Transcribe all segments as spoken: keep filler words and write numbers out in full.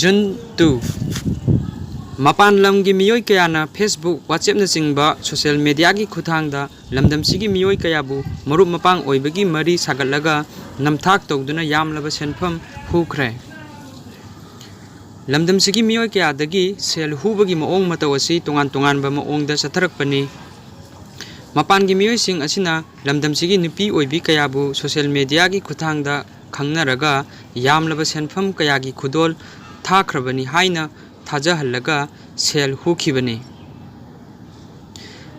June two, ꯃꯄꯥꯟ ꯂꯝꯒꯤ ꯃꯤꯑꯣꯏ ꯀꯌꯥꯅ Facebook, WhatsAppꯅꯆꯤꯡꯕ social mediaꯒꯤ ꯈꯨꯠꯊꯥꯡꯗ ꯂꯝꯗꯝꯁꯤꯒꯤ ꯃꯤꯑꯣꯏ ꯀꯌꯥꯕꯨ ꯃꯔꯨꯞ ꯃꯄꯥꯡ ꯑꯣꯏꯕꯒꯤ ꯃꯔꯤ ꯁꯥꯒꯠꯂꯒ ꯅꯝꯊꯥꯛ ꯇꯧꯗꯨꯅ ꯌꯥꯝꯂꯕ ꯁꯦꯟꯐꯝ ꯍꯨꯈ꯭ꯔꯦ꯫ ꯂꯝꯗꯝꯁꯤꯒꯤ ꯃꯤꯑꯣꯏ ꯀꯌꯥꯗꯒꯤ ꯁꯦꯜ ꯍꯨꯕꯒꯤ ꯃꯑꯣꯡ ꯃꯇꯧ ꯑꯁꯤ ꯇꯣꯉꯥꯟ ꯇꯣꯉꯥꯟꯕ ꯃꯑꯣꯡꯗ ꯆꯠꯊꯔꯛꯄꯅꯤ꯫ ꯃꯄꯥꯟꯒꯤ ꯃꯤꯑꯣꯏꯁꯤꯡ ꯑꯁꯤꯅ ꯂꯝꯗꯝꯁꯤꯒꯤ ꯅꯨꯄꯤ ꯑꯣꯏꯕꯤ ꯀꯌꯥꯕꯨ social mediaꯒꯤ ꯈꯨꯠꯊꯥꯡꯗ ꯈꯪꯅꯔꯒ ꯌꯥꯝꯂꯕ ꯁꯦꯟꯐꯝ ꯀꯌꯥꯒꯤ ꯈꯨꯗꯣꯜ ꯊꯥꯈ꯭ꯔꯕꯅꯤ ꯍꯥꯏꯅ ꯊꯥꯖꯍꯜꯂꯒ ꯁꯦꯜ ꯍꯨꯈꯤꯕꯅꯤ꯫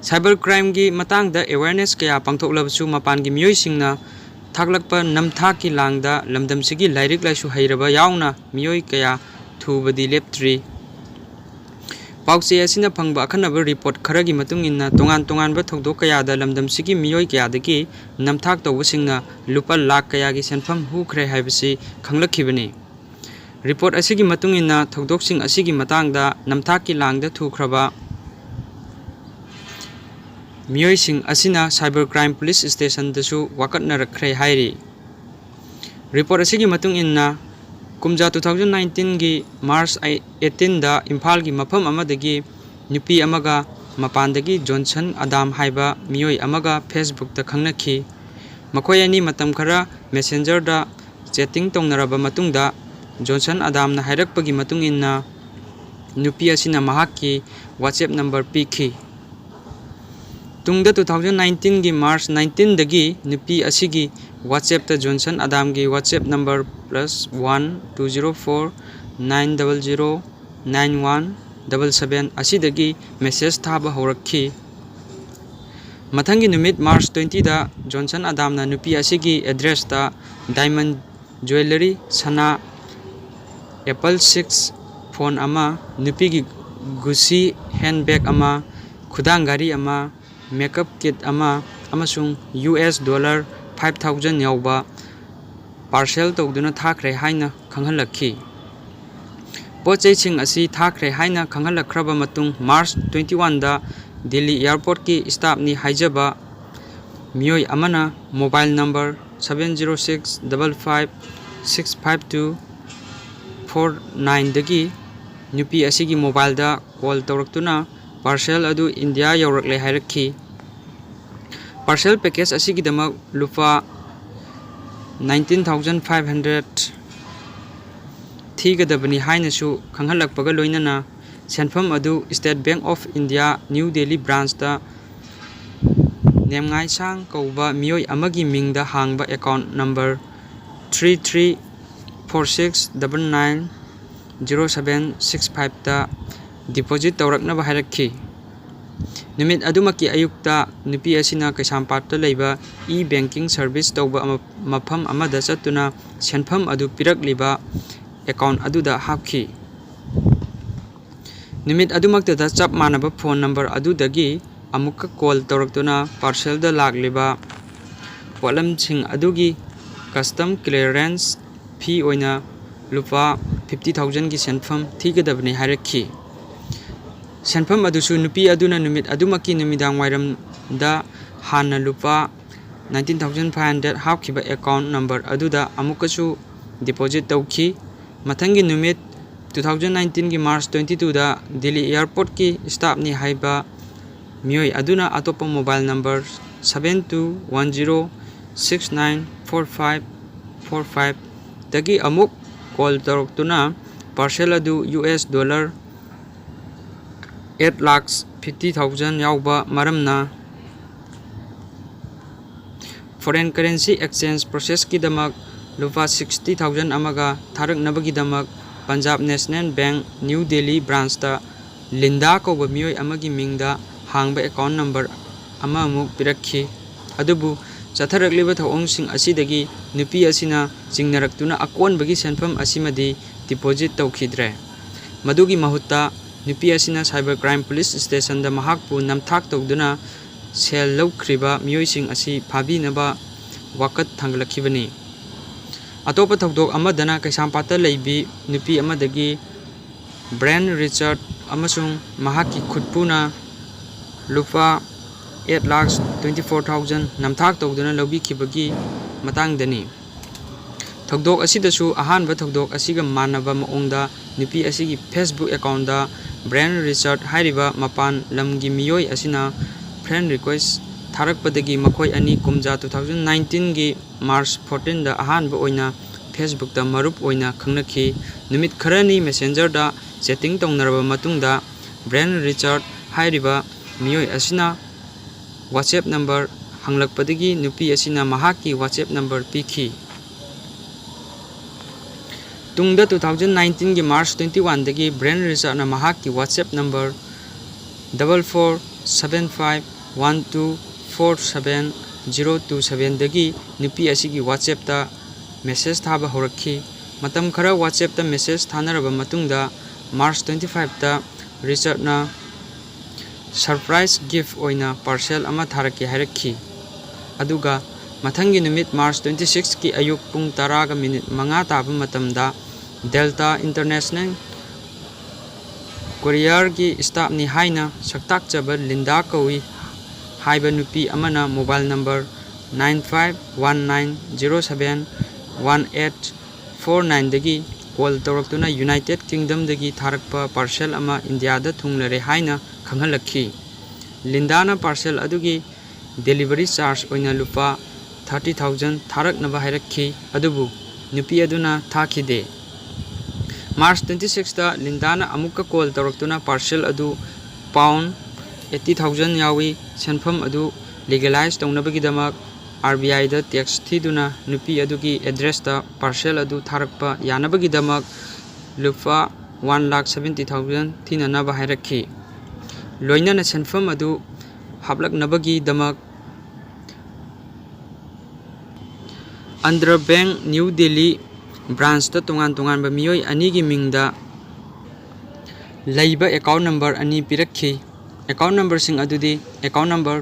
Cyber crimeꯒꯤ ꯃꯇꯥꯡꯗ awareness ꯀꯌꯥ ꯄꯥꯡꯊꯣꯛꯂꯕꯁꯨ ꯃꯄꯥꯟꯒꯤ ꯃꯤꯑꯣꯏꯁꯤꯡꯅ ꯊꯥꯛꯂꯛꯄ ꯅꯝꯊꯥꯛꯀꯤ ꯂꯥꯡꯗ ꯂꯝꯗꯝꯁꯤꯒꯤ ꯂꯥꯏꯔꯤꯛ ꯂꯥꯏꯁꯨ ꯍꯩꯔꯕ ꯌꯥꯎꯅ ꯃꯤꯑꯣꯏ ꯀꯌꯥ ꯊꯨꯕꯗꯤ ꯂꯦꯞꯇ꯭ꯔꯤ꯫ ꯄꯥꯎꯆꯦ ꯑꯁꯤꯅ ꯐꯪꯕ ꯑꯈꯟꯅꯕ report ꯈꯔꯒꯤ ꯃꯇꯨꯡ ꯏꯟꯅ ꯇꯣꯉꯥꯟ ꯇꯣꯉꯥꯟꯕ ꯊꯧꯗꯣꯛ ꯀꯌꯥꯗ ꯂꯝꯗꯝꯁꯤꯒꯤ ꯃꯤꯑꯣꯏ ꯀꯌꯥꯗꯒꯤ ꯅꯝꯊꯥꯛ ꯇꯧꯕꯁꯤꯡꯅ ꯂꯨꯄꯥ ꯂꯥꯈ ꯀꯌꯥꯒꯤ ꯁꯦꯟꯐꯝ ꯍꯨꯈ꯭ꯔꯦ ꯍꯥꯏꯕꯁꯤ ꯈꯪꯂꯛꯈꯤꯕꯅꯤ꯫ Report ꯑꯁꯤꯒꯤ ꯃꯇꯨꯡ ꯏꯟꯅ ꯊꯧꯗꯣꯛꯁꯤꯡ ꯑꯁꯤꯒꯤ ꯃꯇꯥꯡꯗ ꯅꯝꯊꯥꯛꯀꯤ ꯂꯥꯡꯗ ꯊꯨꯈ꯭ꯔꯕ ꯃꯤꯑꯣꯏꯁꯤꯡ ꯑꯁꯤꯅ Cyber Crime Police Stationꯗꯁꯨ ꯋꯥꯀꯠꯅꯔꯛꯈ꯭ꯔꯦ ꯍꯥꯏꯔꯤ꯫ Report ꯑꯁꯤꯒꯤ ꯃꯇꯨꯡ ꯏꯟꯅ ꯀꯨꯝꯖꯥ two thousand nineteenꯒꯤ March eighteenꯗ ꯏꯝꯐꯥꯜꯒꯤ ꯃꯐꯝ ꯑꯃꯗꯒꯤ ꯅꯨꯄꯤ ꯑꯃꯒ ꯃꯄꯥꯟꯗꯒꯤ ꯖꯣꯟꯁꯟ ꯑꯗꯥꯝ ꯍꯥꯏꯕ ꯃꯤꯑꯣꯏ ꯑꯃꯒ Facebookꯇ ꯈꯪꯅꯈꯤ꯫ ꯃꯈꯣꯏ ꯑꯅꯤ ꯃꯇꯝ ꯈꯔ Messengerꯗ chatting ꯇꯧꯅꯔꯕ ꯃꯇꯨꯡꯗ ꯖꯣꯟꯁꯟ ꯑꯗꯥꯝꯅ ꯍꯥꯏꯔꯛꯄꯒꯤ ꯃꯇꯨꯡ ꯏꯟꯅ ꯅꯨꯄꯤ ꯑꯁꯤꯅ ꯃꯍꯥꯛꯀꯤ WhatsApp number ꯄꯤꯈꯤ꯫ ꯇꯨꯡꯗ two thousand nineteenꯒꯤ March nineteenꯗꯒꯤ ꯅꯨꯄꯤ ꯑꯁꯤꯒꯤ WhatsAppꯇ Johnson ꯑꯗꯥꯝꯒꯤ WhatsApp number plus one two zero four nine double zero nine one double seven ꯑꯁꯤꯗꯒꯤ message ꯊꯥꯕ ꯍꯧꯔꯛꯈꯤ꯫ ꯃꯊꯪꯒꯤ ꯅꯨꯃꯤꯠ March twentyꯗ ꯖꯣꯟꯁꯟ ꯑꯗꯥꯝꯅ ꯅꯨꯄꯤ ꯑꯁꯤꯒꯤ addressꯇ diamond jewellery, ꯁꯅꯥ, Apple six phone ꯑꯃ, ꯅꯨꯄꯤꯒꯤ Gucci handbag ꯑꯃ, ꯈꯨꯗꯥꯡ ꯘꯔꯤ ꯑꯃ, makeup kit ꯑꯃ ꯑꯃꯁꯨꯡ US dollar five thousand ꯌꯥꯎꯕ parcel ꯇꯧꯗꯨꯅ ꯊꯥꯈ꯭ꯔꯦ ꯍꯥꯏꯅ ꯈꯪꯍꯜꯂꯛꯈꯤ꯫ ꯄꯣꯠ ꯆꯩꯁꯤꯡ ꯑꯁꯤ ꯊꯥꯈ꯭ꯔꯦ ꯍꯥꯏꯅ ꯈꯪꯍꯜꯂꯛꯈ꯭ꯔꯕ ꯃꯇꯨꯡ March twenty oneꯗ ꯗꯤꯜꯂꯤ airportꯀꯤ staffꯅꯤ ꯍꯥꯏꯖꯕ ꯃꯤꯑꯣꯏ ꯑꯃꯅ mobile number seven zero six double five six five two four nineꯗꯒꯤ ꯅꯨꯄꯤ ꯑꯁꯤꯒꯤ mobileꯗ call ꯇꯧꯔꯛꯇꯨꯅ parcel ꯑꯗꯨ ꯏꯟꯗꯤꯌꯥ ꯌꯧꯔꯛꯂꯦ ꯍꯥꯏꯔꯛꯈꯤ꯫ Parcel package ꯑꯁꯤꯒꯤꯗꯃꯛ ꯂꯨꯄꯥ nineteen thousand five hundred ꯊꯤꯒꯗꯕꯅꯤ ꯍꯥꯏꯅꯁꯨ ꯈꯪꯍꯜꯂꯛꯄꯒ ꯂꯣꯏꯅꯅ ꯁꯦꯟꯐꯝ ꯑꯗꯨ State Bank of India New Delhi branchꯇ ꯅꯦꯝꯉꯥꯏꯁꯥꯡ ꯀꯧꯕ ꯃꯤꯑꯣꯏ ꯑꯃꯒꯤ ꯃꯤꯡꯗ ꯍꯥꯡꯕ account number three three four six double nine zero seven six fiveꯇ deposit ꯇꯧꯔꯛꯅꯕ ꯍꯥꯏꯔꯛꯈꯤ꯫ ꯅꯨꯃꯤꯠ ꯑꯗꯨꯃꯛꯀꯤ ꯑꯌꯨꯛꯇ ꯅꯨꯄꯤ ꯑꯁꯤꯅ ꯀꯩꯁꯥꯝꯄꯥꯠꯇ ꯂꯩꯕ e-banking service ꯇꯧꯕ ꯑꯃ-, ꯃꯐꯝ ꯑꯃꯗ ꯆꯠꯇꯨꯅ ꯁꯦꯟꯐꯝ ꯑꯗꯨ ꯄꯤꯔꯛꯂꯤꯕ account ꯑꯗꯨꯗ ꯍꯥꯞꯈꯤ꯫ ꯅꯨꯃꯤꯠ ꯑꯗꯨꯃꯛꯇꯗ ꯆꯞ ꯃꯥꯟꯅꯕ phone number ꯑꯗꯨꯗꯒꯤ ꯑꯃꯨꯛꯀ call ꯇꯧꯔꯛꯇꯨꯅ parcelꯗ ꯂꯥꯛꯂꯤꯕ ꯄꯣꯠꯂꯝꯁꯤꯡ ꯑꯗꯨꯒꯤ custom clearance fee ꯑꯣꯏꯅ ꯂꯨꯄꯥ fifty thousandꯒꯤ ꯁꯦꯟꯐꯝ ꯊꯤꯒꯗꯕꯅꯤ ꯍꯥꯏꯔꯛꯈꯤ꯫ ꯁꯦꯟꯐꯝ ꯑꯗꯨꯁꯨ ꯅꯨꯄꯤ ꯑꯗꯨꯅ ꯅꯨꯃꯤꯠ ꯑꯗꯨꯃꯛꯀꯤ ꯅꯨꯃꯤꯗꯥꯡ ꯋꯥꯏꯔꯝꯗ ꯍꯥꯟꯅ ꯂꯨꯄꯥ nineteen thousand five hundred ꯍꯥꯞꯈꯤꯕ account number ꯑꯗꯨꯗ ꯑꯃꯨꯛꯀꯁꯨ deposit ꯇꯧꯈꯤ꯫ ꯃꯊꯪꯒꯤ ꯅꯨꯃꯤꯠ two thousand nineteenꯒꯤ March twenty twoꯗ Delhi airportꯀꯤ staffꯅꯤ ꯍꯥꯏꯕ ꯃꯤꯑꯣꯏ ꯑꯗꯨꯅ ꯑꯇꯣꯞꯄ mobile number seven two one zero six nine four five four fiveꯗꯒꯤ ꯑꯃꯨꯛ call ꯇꯧꯔꯛꯇꯨꯅ parcel ꯑꯗꯨ U S dollar eight lakhs fifty thousand ꯌꯥꯎꯕ ꯃꯔꯝꯅ foreign currency exchange processꯀꯤꯗꯃꯛ ꯂꯨꯄꯥ sixty thousand ꯑꯃꯒ ꯊꯥꯔꯛꯅꯕꯒꯤꯗꯃꯛ Punjab National Bank New Delhi branchꯇ Linda ꯀꯧꯕ ꯃꯤꯑꯣꯏ ꯑꯃꯒꯤ ꯃꯤꯡꯗ ꯍꯥꯡꯕ account number ꯑꯃꯃꯨꯛ ꯄꯤꯔꯛꯈꯤ꯫ ꯑꯗꯨꯕꯨ ꯆꯠꯊꯔꯛꯂꯤꯕ ꯊꯧꯑꯣꯡꯁꯤꯡ ꯑꯁꯤꯗꯒꯤ ꯅꯨꯄꯤ ꯑꯁꯤꯅ ꯆꯤꯡꯅꯔꯛꯇꯨꯅ ꯑꯀꯣꯟꯕꯒꯤ ꯁꯦꯟꯐꯝ ꯑꯁꯤꯃꯗꯤ deposit ꯇꯧꯈꯤꯗ꯭ꯔꯦ꯫ ꯃꯗꯨꯒꯤ ꯃꯍꯨꯠꯇ ꯅꯨꯄꯤ ꯑꯁꯤꯅ cyber crime police stationꯗ ꯃꯍꯥꯛꯄꯨ ꯅꯝꯊꯥꯛ ꯇꯧꯗꯨꯅ ꯁꯦꯜ ꯂꯧꯈ꯭ꯔꯤꯕ ꯃꯤꯑꯣꯏꯁꯤꯡ ꯑꯁꯤ ꯐꯥꯕꯤꯅꯕ ꯋꯥꯀꯠ ꯊꯥꯡꯒꯠꯂꯛꯈꯤꯕꯅꯤ꯫ ꯑꯇꯣꯞꯄ ꯊꯧꯗꯣꯛ ꯑꯃꯗꯅ ꯀꯩꯁꯥꯝꯄꯥꯠꯇ ꯂꯩꯕꯤ ꯅꯨꯄꯤ ꯑꯃꯗꯒꯤ Brian Richard ꯑꯃꯁꯨꯡ ꯃꯍꯥꯛꯀꯤ ꯈꯨꯠꯄꯨꯅ ꯂꯨꯄꯥ eight lakhs twenty four thousand ꯅꯝꯊꯥꯛ ꯇꯧꯗꯨꯅ ꯂꯧꯕꯤꯈꯤꯕꯒꯤ ꯃꯇꯥꯡꯗꯅꯤ꯫ ꯊꯧꯗꯣꯛ ꯑꯁꯤꯗꯁꯨ ꯑꯍꯥꯟꯕ ꯊꯧꯗꯣꯛ ꯑꯁꯤꯒ ꯃꯥꯟꯅꯕ ꯃꯑꯣꯡꯗ ꯅꯨꯄꯤ ꯑꯁꯤꯒꯤ Facebook account ꯗ ꯕ꯭ꯔꯦꯟ ꯔꯤꯆꯥꯔꯗ ꯍꯥꯏꯔꯤꯕ ꯃꯄꯥꯟ ꯂꯝꯒꯤ ꯃꯤꯑꯣꯏ ꯑꯁꯤꯅ friend request ꯊꯥꯔꯛꯄꯗꯒꯤ ꯃꯈꯣꯏ ꯑꯅꯤ ꯀꯨꯝꯖꯥ two thousand nineteen ꯒꯤ March fourteen ꯗ ꯑꯍꯥꯟꯕ ꯑꯣꯏꯅ Facebook ꯇ ꯃꯔꯨꯞ ꯑꯣꯏꯅ ꯈꯪꯅꯈꯤ꯫ ꯅꯨꯃꯤꯠ ꯈꯔꯅꯤ Messenger ꯗ chatting ꯇꯧꯅꯔꯕ ꯃꯇꯨꯡꯗ ꯕ꯭ꯔꯦꯟ ꯔꯤꯆꯥꯔꯗ ꯍꯥꯏꯔꯤꯕ ꯃꯤꯑꯣꯏ ꯑꯁꯤꯅ WhatsApp number ꯍꯪꯂꯛꯄꯗꯒꯤ ꯅꯨꯄꯤ ꯑꯁꯤꯅ ꯃꯍꯥꯛꯀꯤ WhatsApp number ꯄꯤꯈꯤ꯫ ꯇꯨꯡꯗ two thousand nineteen ꯒꯤ March twenty one ꯗꯒꯤ ꯕ꯭ꯔꯦꯟ ꯔꯤꯆꯥꯔꯗꯅ ꯃꯍꯥꯛꯀꯤ WhatsApp number double four seven five one two four seven zero two seven ꯗꯒꯤ ꯅꯨꯄꯤ ꯑꯁꯤꯒꯤ WhatsApp ꯇ message ꯊꯥꯕ ꯍꯧꯔꯛꯈꯤ꯫ ꯃꯇꯝ ꯈꯔ WhatsApp ꯇ message ꯊꯥꯅꯔꯕ ꯃꯇꯨꯡꯗ March twenty five ꯇ ꯔꯤꯆꯥꯔꯗꯅ surprise gift ꯑꯣꯏꯅ parcel ꯑꯃ ꯊꯥꯔꯛꯀꯦ ꯍꯥꯏꯔꯛꯈꯤ꯫ ꯑꯗꯨꯒ ꯃꯊꯪꯒꯤ ꯅꯨꯃꯤꯠ March twenty six ꯀꯤ ꯑꯌꯨꯛ ꯄꯨꯡ ꯇꯔꯥꯒ ꯃꯤꯅꯤꯠ ꯃꯉꯥ ꯇꯥꯕ ꯃꯇꯝꯗ Delta International Courier ꯒꯤ staff ꯅꯤ ꯍꯥꯏꯅ ꯁꯛꯇꯥꯛꯆꯕ ꯂꯤꯟꯗꯥ ꯀꯧꯏ ꯍꯥꯏꯕ ꯅꯨꯄꯤ ꯑꯃꯅ mobile number nine five one nine zero seven one eight four nine ꯗꯒꯤ call ꯇꯧꯔꯛꯇꯨꯅ United Kingdom ꯗꯒꯤ ꯊꯥꯔꯛꯄ parcel ꯑꯃ ꯏꯟꯗꯤꯌꯥꯗ ꯊꯨꯡꯂꯔꯦ ꯍꯥꯏꯅ ꯈꯪꯍꯜꯂꯛꯈꯤ꯫ ꯂꯤꯟꯗꯥꯅ parcel ꯑꯗꯨꯒꯤ delivery charge ꯑꯣꯏꯅ ꯂꯨꯄꯥ thirty thousand ꯊꯥꯔꯛꯅꯕ ꯍꯥꯏꯔꯛꯈꯤ, ꯑꯗꯨꯕꯨ ꯅꯨꯄꯤ ꯑꯗꯨꯅ ꯊꯥꯈꯤꯗꯦ꯫ March twenty six ꯇ ꯂꯤꯟꯗꯥꯅ ꯑꯃꯨꯛꯀ call ꯇꯧꯔꯛꯇꯨꯅ parcel ꯑꯗꯨ pound eighty thousand ꯌꯥꯎꯏ, ꯁꯦꯟꯐꯝ ꯑꯗꯨ legalize ꯇꯧꯅꯕꯒꯤꯗꯃꯛ RBI ꯗ tax ꯊꯤꯗꯨꯅ ꯅꯨꯄꯤ ꯑꯗꯨꯒꯤ address ꯇ parcel ꯑꯗꯨ ꯊꯥꯔꯛꯄ ꯌꯥꯅꯕꯒꯤꯗꯃꯛ ꯂꯨꯄꯥ one lakh seventy thousand ꯊꯤꯅꯅꯕ ꯍꯥꯏꯔꯛꯈꯤ꯫ ꯂꯣꯏꯅꯅ ꯁꯦꯟꯐꯝ ꯑꯗꯨ ꯍꯥꯞꯂꯛꯅꯕꯒꯤꯗꯃꯛ Andhra Bank New Delhi branch ꯇ ꯇꯣꯉꯥꯟ ꯇꯣꯉꯥꯟꯕ ꯃꯤꯑꯣꯏ ꯑꯅꯤꯒꯤ ꯃꯤꯡꯗ ꯂꯩꯕ account number ꯑꯅꯤ ꯄꯤꯔꯛꯈꯤ꯫ Account number ꯁꯤꯡ ꯑꯗꯨꯗꯤ account number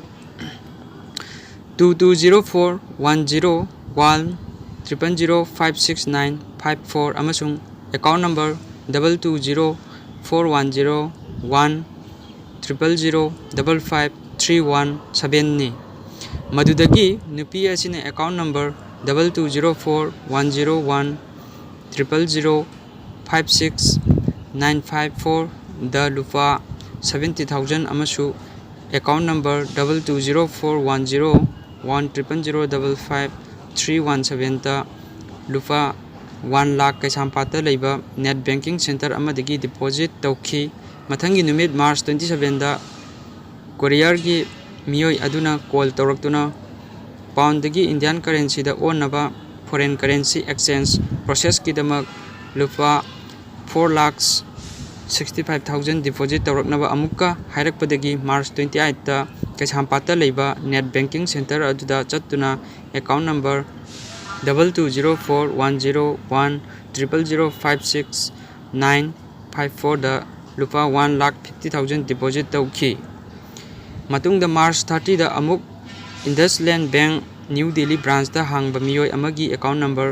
two two zero four one zero one triple zero five six nine five four ꯑꯃꯁꯨꯡ account number double two zero four one zero one triple zero double five three one seven ꯅꯤ꯫ ꯃꯗꯨꯗꯒꯤ ꯅꯨꯄꯤ ꯑꯁꯤꯅ account number double two zero four one zero one triple zero five six nine five four ꯗ ꯂꯨꯄꯥ seventy thousand ꯑꯃꯁꯨ account number double two zero four one zero one triple zero double five three one seven ꯗ ꯂꯨꯄꯥ one lakh ꯀꯩꯁꯥꯝꯄꯥꯠꯇ ꯂꯩꯕ net banking center ꯑꯃꯗꯒꯤ deposit ꯇꯧꯈꯤ꯫ ꯃꯊꯪꯒꯤ ꯅꯨꯃꯤꯠ March twenty seven ꯗ courierꯒꯤ ꯃꯤꯑꯣꯏ ꯑꯗꯨꯅ call ꯇꯧꯔꯛꯇꯨꯅ poundꯗꯒꯤ Indian currencyꯗ ꯑꯣꯟꯅꯕ foreign currency exchange processꯀꯤꯗꯃꯛ ꯂꯨꯄꯥ four lakhs sixty five thousand deposit ꯇꯧꯔꯛꯅꯕ ꯑꯃꯨꯛꯀ ꯍꯥꯏꯔꯛꯄꯗꯒꯤ March twenty eight ꯀꯩꯁꯥꯝꯄꯥꯠꯇ ꯂꯩꯕ net banking center ꯑꯗꯨꯗ ꯆꯠꯇꯨꯅ account number double two zero four one zero one triple zero five six nine five four ꯗ ꯂꯨꯄꯥ one lakh fifty thousand deposit ꯇꯧꯈꯤ꯫ ꯃꯇꯨꯡꯗ March thirty ꯗ ꯑꯃꯨꯛ IndusLand Bank New Delhi branchꯇ ꯍꯥꯡꯕ ꯃꯤꯑꯣꯏ ꯑꯃꯒꯤ account number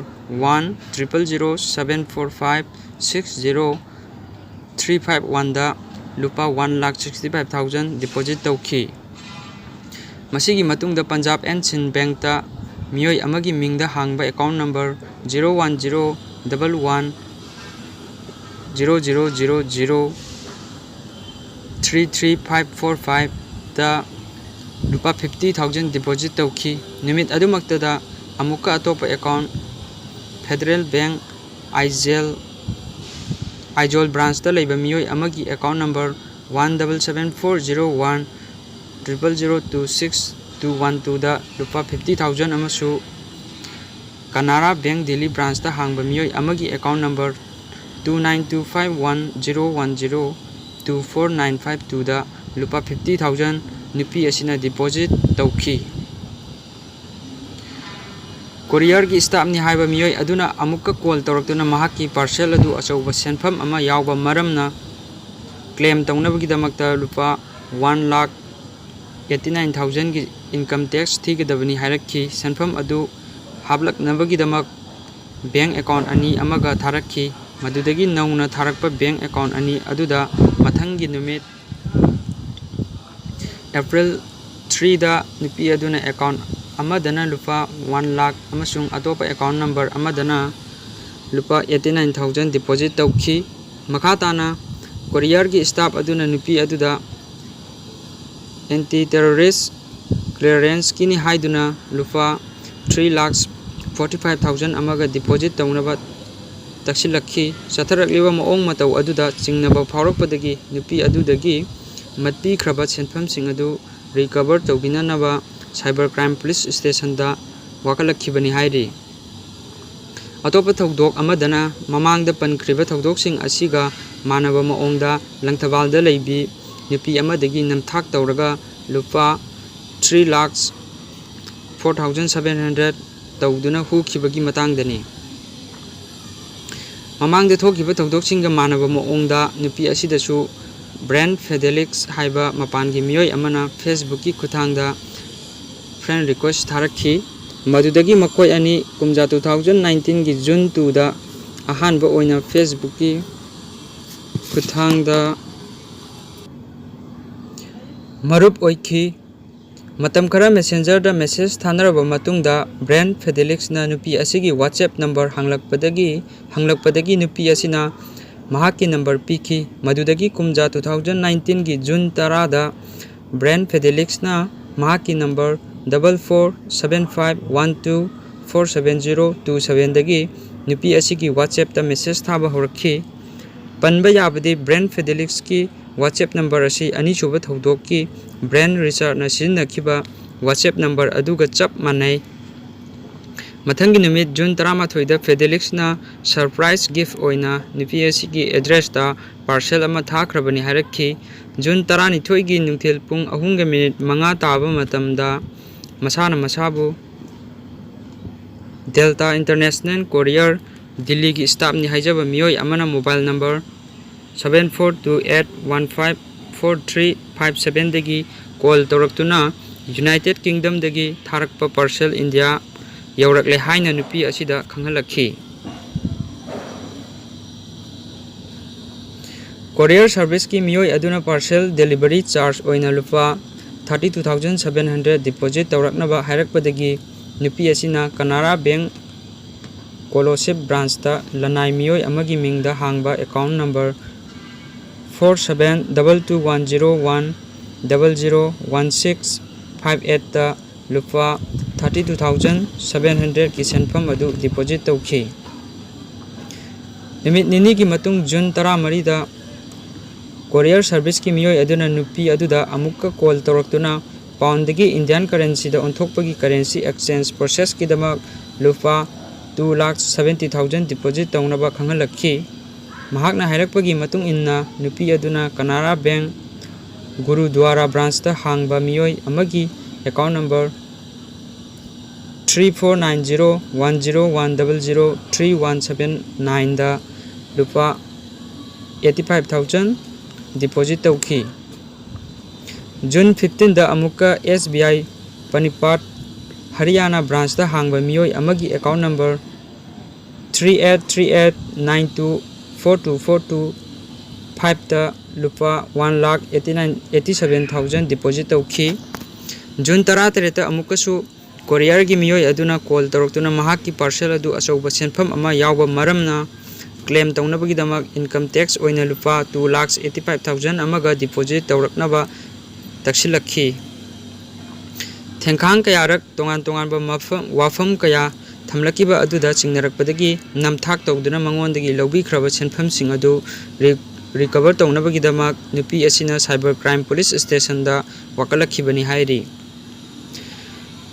one triple zero seven four five six zero three five one ꯗ ꯂꯨꯄꯥ one lakh sixty five thousand deposit ꯇꯧꯈꯤ꯫ ꯃꯁꯤꯒꯤ ꯃꯇꯨꯡꯗ Punjab and Sind Bankꯇ ꯃꯤꯑꯣꯏ ꯑꯃꯒꯤ ꯃꯤꯡꯗ ꯍꯥꯡꯕ account number zero one zero double one zero zero zero zero three three five four five ꯗ ꯂꯨꯄꯥ fifty thousand deposit ꯇꯧꯈꯤ꯫ ꯅꯨꯃꯤꯠ ꯑꯗꯨꯃꯛꯇꯗ ꯑꯃꯨꯛꯀ ꯑꯇꯣꯞꯄ account Federal Bank Aizawl, Aizawl branchꯇ ꯂꯩꯕ ꯃꯤꯑꯣꯏ ꯑꯃꯒꯤ account number one double seven four zero one triple zero two six two one two ꯗ ꯂꯨꯄꯥ fifty thousand ꯑꯃꯁꯨ Canara Bank Delhi branchꯇ ꯍꯥꯡꯕ ꯃꯤꯑꯣꯏ ꯑꯃꯒꯤ account number two nine two five one zero one zero two four nine five two ꯗ ꯂꯨꯄꯥ fifty thousand ꯅꯨꯄꯤ ꯑꯁꯤꯅ deposit ꯇꯧꯈꯤ꯫ Courierꯒꯤ staffꯅꯤ ꯍꯥꯏꯕ ꯃꯤꯑꯣꯏ ꯑꯗꯨꯅ ꯑꯃꯨꯛꯀ call ꯇꯧꯔꯛꯇꯨꯅ ꯃꯍꯥꯛꯀꯤ parcel ꯑꯗꯨ ꯑꯆꯧꯕ ꯁꯦꯟꯐꯝ ꯑꯃ ꯌꯥꯎꯕ ꯃꯔꯝꯅ claim ꯇꯧꯅꯕꯒꯤꯗꯃꯛꯇ ꯂꯨꯄꯥ one lakh eighty nine thousandꯒꯤ income tax ꯊꯤꯒꯗꯕꯅꯤ ꯍꯥꯏꯔꯛꯈꯤ꯫ ꯁꯦꯟꯐꯝ ꯑꯗꯨ ꯍꯥꯞꯂꯛꯅꯕꯒꯤꯗꯃꯛ bank account ꯑꯅꯤ ꯑꯃꯒ ꯊꯥꯔꯛꯈꯤ꯫ ꯃꯗꯨꯗꯒꯤ ꯅꯧꯅ ꯊꯥꯔꯛꯄ bank account ꯑꯅꯤ ꯑꯗꯨꯗ ꯃꯊꯪꯒꯤ ꯅꯨꯃꯤꯠ April three ꯗ ꯅꯨꯄꯤ ꯑꯗꯨꯅ account ꯑꯃꯗꯅ ꯂꯨꯄꯥ ꯋꯥꯟ ꯂꯥꯈ ꯑꯃꯁꯨꯡ ꯑꯇꯣꯞꯄ ꯑꯦꯀꯥꯎꯟ ꯅꯝꯕꯔ ꯑꯃꯗꯅ ꯂꯨꯄꯥ ꯑꯩꯠꯇꯤ ꯅꯥꯏꯟ ꯊꯥꯎꯖꯟ ꯗꯤꯄꯣꯖꯤꯠ ꯇꯧꯈꯤ꯫ ꯃꯈꯥ ꯇꯥꯅ ꯀꯣꯔꯤꯌꯔꯒꯤ ꯁ꯭ꯇꯥꯐ ꯑꯗꯨꯅ ꯅꯨꯄꯤ ꯑꯗꯨꯗ ꯑꯦꯟꯇꯤ ꯇꯦꯔꯣꯔꯤꯁ ꯀ꯭ꯂꯤꯌꯔꯦꯟꯁꯀꯤꯅꯤ ꯍꯥꯏꯗꯨꯅ ꯂꯨꯄꯥ three lakh forty five thousand ꯑꯃꯒ ꯗꯤꯄꯣꯖꯤꯠ ꯇꯧꯅꯕ ꯇꯛꯁꯤꯜꯂꯛꯈꯤ꯫ ꯆꯠꯊꯔꯛꯂꯤꯕ ꯃꯑꯣꯡ ꯃꯇꯧ ꯑꯗꯨꯗ ꯆꯤꯡꯅꯕ ꯐꯥꯎꯔꯛꯄꯗꯒꯤ ꯅꯨꯄꯤ ꯑꯗꯨꯗꯒꯤ ꯃꯠꯄꯤꯈ꯭ꯔꯕ ꯁꯦꯟꯐꯝꯁꯤꯡ ꯑꯗꯨ ꯔꯤꯀꯚꯔ ꯇꯧꯕꯤꯅꯅꯕ ꯁꯥꯏꯕꯔ ꯀ꯭ꯔꯥꯏꯝ ꯄꯨꯂꯤꯁ ꯁ꯭ꯇꯦꯁꯟꯗ ꯋꯥꯀꯠꯂꯛꯈꯤꯕꯅꯤ ꯍꯥꯏꯔꯤ꯫ ꯑꯇꯣꯞꯄ ꯊꯧꯗꯣꯛ ꯑꯃꯗꯅ ꯃꯃꯥꯡꯗ ꯄꯟꯈ꯭ꯔꯤꯕ ꯊꯧꯗꯣꯛꯁꯤꯡ ꯑꯁꯤꯒ ꯃꯥꯟꯅꯕ ꯃꯑꯣꯡꯗ ꯂꯪꯊꯕꯥꯜꯗ ꯂꯩꯕꯤ ꯅꯨꯄꯤ ꯑꯃꯗꯒꯤ ꯅꯝꯊꯥꯛ ꯇꯧꯔꯒ ꯂꯨꯄꯥ three lakh four thousand seven hundred ꯇꯧꯗꯨꯅ ꯍꯨꯈꯤꯕꯒꯤ ꯃꯇꯥꯡꯗꯅꯤ꯫ ꯃꯃꯥꯡꯗ ꯊꯣꯛꯈꯤꯕ ꯊꯧꯗꯣꯛꯁꯤꯡꯒ ꯃꯥꯟꯅꯕ ꯃꯑꯣꯡꯗ ꯅꯨꯄꯤ ꯑꯁꯤꯗꯁꯨ ꯕ꯭ꯔꯦꯟ ꯐꯦꯗꯦꯂꯤꯛꯁ ꯍꯥꯏꯕ ꯃꯄꯥꯟꯒꯤ ꯃꯤꯑꯣꯏ ꯑꯃꯅ ꯐꯦꯁꯕꯨꯛꯀꯤ ꯈꯨꯠꯊꯥꯡꯗ ꯐ꯭ꯔꯦꯟ ꯔꯤꯀ꯭ꯋꯦꯁ ꯊꯥꯔꯛꯈꯤ꯫ ꯃꯗꯨꯗꯒꯤ ꯃꯈꯣꯏ ꯑꯅꯤ ꯀꯨꯝꯖꯥ ꯇꯨ ꯊꯥꯎꯖꯟ ꯅꯥꯏꯟꯇꯤꯟꯒꯤ ꯖꯨꯟ ꯇꯨꯗ ꯑꯍꯥꯟꯕ ꯑꯣꯏꯅ ꯐꯦꯁꯕꯨꯛꯀꯤ ꯈꯨꯠꯊꯥꯡꯗ ꯃꯔꯨꯞ ꯑꯣꯏꯈꯤ꯫ ꯃꯇꯝ ꯈꯔ ꯃꯦꯁꯦꯟꯖꯔꯗ ꯃꯦꯁꯦꯖ ꯊꯥꯅꯔꯕ ꯃꯇꯨꯡꯗ, ꯕ꯭ꯔꯦꯟ ꯐꯦꯗꯦꯂꯤꯛꯁꯅ ꯅꯨꯄꯤ ꯑꯁꯤꯒꯤ ꯋꯥꯆꯦꯞ ꯅꯝꯕꯔ ꯍꯪꯂꯛꯄꯗꯒꯤ, ꯍꯪꯂꯛꯄꯗꯒꯤ ꯅꯨꯄꯤ ꯑꯁꯤꯅ ꯃꯍꯥꯛꯀꯤ ꯅꯝꯕꯔ ꯄꯤꯈꯤ꯫ ꯃꯗꯨꯗꯒꯤ ꯀꯨꯝꯖꯥ ꯇꯨ ꯊꯥꯎꯖꯟ ꯅꯥꯏꯟꯇꯤꯟꯒꯤ ꯖꯨꯟ ꯇꯔꯥꯗ ꯕ꯭ꯔꯦꯟ ꯐꯦꯗꯦꯂꯤꯛꯁꯅ ꯃꯍꯥꯛꯀꯤ number double four seven five one two four seven zero two ꯁꯚꯦꯟꯗꯒꯤ ꯅꯨꯄꯤ ꯑꯁꯤꯒꯤ ꯋꯥꯆꯦꯞꯇ ꯃꯦꯁꯦꯖ ꯊꯥꯕ ꯍꯧꯔꯛꯈꯤ꯫ ꯄꯟꯕ ꯌꯥꯕꯗꯤ, ꯕ꯭ꯔꯦꯟ ꯐꯦꯗꯦꯂꯤꯛꯁꯀꯤ ꯋꯥꯆꯦꯞ ꯅꯝꯕꯔ ꯑꯁꯤ ꯑꯅꯤꯁꯨꯕ ꯊꯧꯗꯣꯛꯀꯤ ꯕ꯭ꯔꯦꯟ ꯔꯤꯆꯥꯔꯗꯅ ꯁꯤꯖꯤꯟꯅꯈꯤꯕ ꯋꯥꯆꯦꯞ ꯅꯝꯕꯔ ꯑꯗꯨꯒ ꯆꯞ ꯃꯥꯟꯅꯩ꯫ ꯃꯊꯪꯒꯤ ꯅꯨꯃꯤꯠ, ꯖꯨꯟ ꯇꯔꯥꯃꯥꯊꯣꯏꯗ, ꯐꯦꯗꯦꯂꯤꯛꯁꯅ ꯁꯔꯄ꯭ꯔꯥꯏꯖ ꯒꯤꯐ ꯑꯣꯏꯅ ꯅꯨꯄꯤ ꯑꯁꯤꯒꯤ ꯑꯦꯗ꯭ꯔꯦꯁꯇ ꯄꯥꯔꯁꯦꯜ ꯑꯃ ꯊꯥꯈ꯭ꯔꯕꯅꯤ ꯍꯥꯏꯔꯛꯈꯤ꯫ ꯖꯨꯟ ꯇꯔꯥꯅꯤꯊꯣꯏꯒꯤ ꯅꯨꯡꯊꯤꯜ ꯄꯨꯡ ꯑꯍꯨꯝꯒ ꯃꯤꯅꯤꯠ ꯃꯉꯥ ꯇꯥꯕ ꯃꯇꯝꯗ ꯃꯁꯥꯅ ꯃꯁꯥꯕꯨ ꯗꯦꯜꯇꯥ ꯏꯟꯇꯔꯅꯦꯁꯅꯦꯜ ꯀꯣꯔꯤꯌꯔ ꯗꯤꯜꯂꯤꯒꯤ ꯁ꯭ꯇꯥꯐꯅꯤ ꯍꯥꯏꯖꯕ ꯃꯤꯑꯣꯏ ꯑꯃꯅ mobile number seven four two eight one five four three five ꯁꯚꯦꯟꯗꯒꯤ ꯀꯣꯜ ꯇꯧꯔꯛꯇꯨꯅ ꯌꯨꯅꯥꯏꯇꯦꯗ ꯀꯤꯡꯗꯝꯗꯒꯤ ꯊꯥꯔꯛꯄ ꯄꯥꯔꯁꯦꯜ ꯏꯟꯗꯤꯌꯥ ꯌꯧꯔꯛꯂꯦ ꯍꯥꯏꯅ ꯅꯨꯄꯤ ꯑꯁꯤꯗ ꯈꯪꯍꯜꯂꯛꯈꯤ꯫ ꯀꯣꯔꯤꯌꯔ ꯁꯔꯚꯤꯁꯀꯤ ꯃꯤꯑꯣꯏ ꯑꯗꯨꯅ ꯄꯥꯔꯁꯦꯜ ꯗꯦꯂꯤꯚꯔꯤ ꯆꯥꯔꯖ ꯑꯣꯏꯅ ꯂꯨꯄꯥ thirty two thousand seven hundred deposit ꯇꯧꯔꯛꯅꯕ ꯍꯥꯏꯔꯛꯄꯗꯒꯤ ꯅꯨꯄꯤ ꯑꯁꯤꯅ ꯀꯅꯥꯔꯥ ꯕꯦꯡ ꯀꯣꯂꯣꯁꯤꯞ ꯕ꯭ꯔꯥꯟꯁꯇ ꯂꯅꯥꯏ ꯃꯤꯑꯣꯏ ꯑꯃꯒꯤ ꯃꯤꯡꯗ ꯍꯥꯡꯕ account number four seven double two one zero one double zero one six five eightꯇ ꯂꯨꯄꯥ thirty two thousand seven hundredꯀꯤ ꯁꯦꯟꯐꯝ ꯑꯗꯨ deposit ꯇꯧꯈꯤ꯫ ꯅꯨꯃꯤꯠ ꯅꯤꯅꯤꯒꯤ ꯃꯇꯨꯡ, June ꯇꯔꯥꯃꯔꯤꯗ, courier serviceꯀꯤ ꯃꯤꯑꯣꯏ ꯑꯗꯨꯅ ꯅꯨꯄꯤ ꯑꯗꯨꯗ ꯑꯃꯨꯛꯀ call ꯇꯧꯔꯛꯇꯨꯅ poundꯗꯒꯤ Indian currencyꯗ ꯑꯣꯟꯊꯣꯛꯄꯒꯤ currency exchange processꯀꯤꯗꯃꯛ ꯂꯨꯄꯥ two lakh seventy thousand deposit ꯇꯧꯅꯕ ꯈꯪꯍꯜꯂꯛꯈꯤ꯫ ꯃꯍꯥꯛꯅ ꯍꯥꯏꯔꯛꯄꯒꯤ ꯃꯇꯨꯡ ꯏꯟꯅ, ꯅꯨꯄꯤ ꯑꯗꯨꯅ ꯀꯅꯥꯔꯥ ꯕꯦꯡ ꯒꯨꯔꯨꯗ꯭ꯋꯥꯔꯥ ꯕ꯭ꯔꯥꯟꯁꯇ ꯍꯥꯡꯕ ꯃꯤꯑꯣꯏ ꯑꯃꯒꯤ account number three four nine zero one zero one double zero three one seven nineꯗ ꯂꯨꯄꯥ eighty five thousand deposit ꯇꯧꯈꯤ꯫ June fifteenꯗ ꯑꯃꯨꯛꯀ S B I ꯄꯅꯤꯄꯥꯠ ꯍꯔꯤꯌꯥꯅꯥ ꯕ꯭ꯔꯥꯟꯁꯇ ꯍꯥꯡꯕ ꯃꯤꯑꯣꯏ ꯑꯃꯒꯤ account number three eight three eight nine two four two four two fiveꯇ ꯂꯨꯄꯥ one lakh eighty nine eighty seven thousand deposit ꯇꯧꯈꯤ꯫ June ꯇꯔꯥꯇꯔꯦꯠꯇ ꯑꯃꯨꯛꯀꯁꯨ courierꯒꯤ ꯃꯤꯑꯣꯏ ꯑꯗꯨꯅ call ꯇꯧꯔꯛꯇꯨꯅ ꯃꯍꯥꯛꯀꯤ parcel ꯑꯗꯨ ꯑꯆꯧꯕ ꯁꯦꯟꯐꯝ ꯑꯃ ꯌꯥꯎꯕ ꯃꯔꯝꯅ claim ꯇꯧꯅꯕꯒꯤꯗꯃꯛ income tax ꯑꯣꯏꯅ ꯂꯨꯄꯥ two lakhs eighty five thousand ꯑꯃꯒ deposit ꯇꯧꯔꯛꯅꯕ ꯇꯛꯁꯤꯜꯂꯛꯈꯤ꯫ ꯊꯦꯡꯈꯥꯡ ꯀꯌꯥꯔꯛ ꯇꯣꯉꯥꯟ ꯇꯣꯉꯥꯟꯕ ꯃꯐꯝ, ꯋꯥꯐꯝ ꯀꯌꯥ ꯊꯝꯂꯛꯈꯤꯕ ꯑꯗꯨꯗ ꯆꯤꯡꯅꯔꯛꯄꯗꯒꯤ ꯅꯝꯊꯥꯛ ꯇꯧꯗꯨꯅ ꯃꯉꯣꯟꯗꯒꯤ ꯂꯧꯕꯤꯈ꯭ꯔꯕ ꯁꯦꯟꯐꯝꯁꯤꯡ ꯑꯗꯨ ꯔꯤ-, recover ꯇꯧꯅꯕꯒꯤꯗꯃꯛ ꯅꯨꯄꯤ ꯑꯁꯤꯅ cyber crime police stationꯗ ꯋꯥꯀꯠꯂꯛꯈꯤꯕꯅꯤ ꯍꯥꯏꯔꯤ꯫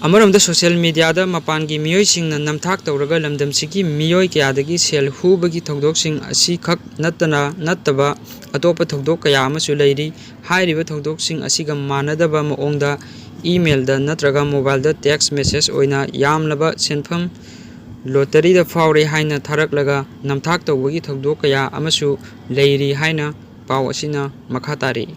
ꯑꯃꯔꯣꯝꯗ social mediaꯗ ꯃꯄꯥꯟꯒꯤ ꯃꯤꯑꯣꯏꯁꯤꯡꯅ ꯅꯝꯊꯥꯛ ꯇꯧꯔꯒ ꯂꯝꯗꯝꯁꯤꯒꯤ ꯃꯤꯑꯣꯏ ꯀꯌꯥꯗꯒꯤ ꯁꯦꯜ ꯍꯨꯕꯒꯤ ꯊꯧꯗꯣꯛꯁꯤꯡ ꯑꯁꯤꯈꯛ ꯅꯠꯇꯅ, ꯅꯠꯇꯕ ꯑꯇꯣꯞꯄ ꯊꯧꯗꯣꯛ ꯀꯌꯥ ꯑꯃꯁꯨ ꯂꯩꯔꯤ꯫ ꯍꯥꯏꯔꯤꯕ ꯊꯧꯗꯣꯛꯁꯤꯡ ꯑꯁꯤꯒ ꯃꯥꯟꯅꯗꯕ ꯃꯑꯣꯡꯗ emailꯗ ꯅꯠꯇ꯭ꯔꯒ mobileꯗ text message ꯑꯣꯏꯅ ꯌꯥꯝꯂꯕ ꯁꯦꯟꯐꯝ lotteryꯗ ꯐꯥꯎꯔꯦ ꯍꯥꯏꯅ ꯊꯥꯔꯛꯂꯒ ꯅꯝꯊꯥꯛ ꯇꯧꯕꯒꯤ ꯊꯧꯗꯣꯛ ꯀꯌꯥ ꯑꯃꯁꯨ ꯂꯩꯔꯤ ꯍꯥꯏꯅ ꯄꯥꯎ ꯑꯁꯤꯅ ꯃꯈꯥ ꯇꯥꯔꯤ꯫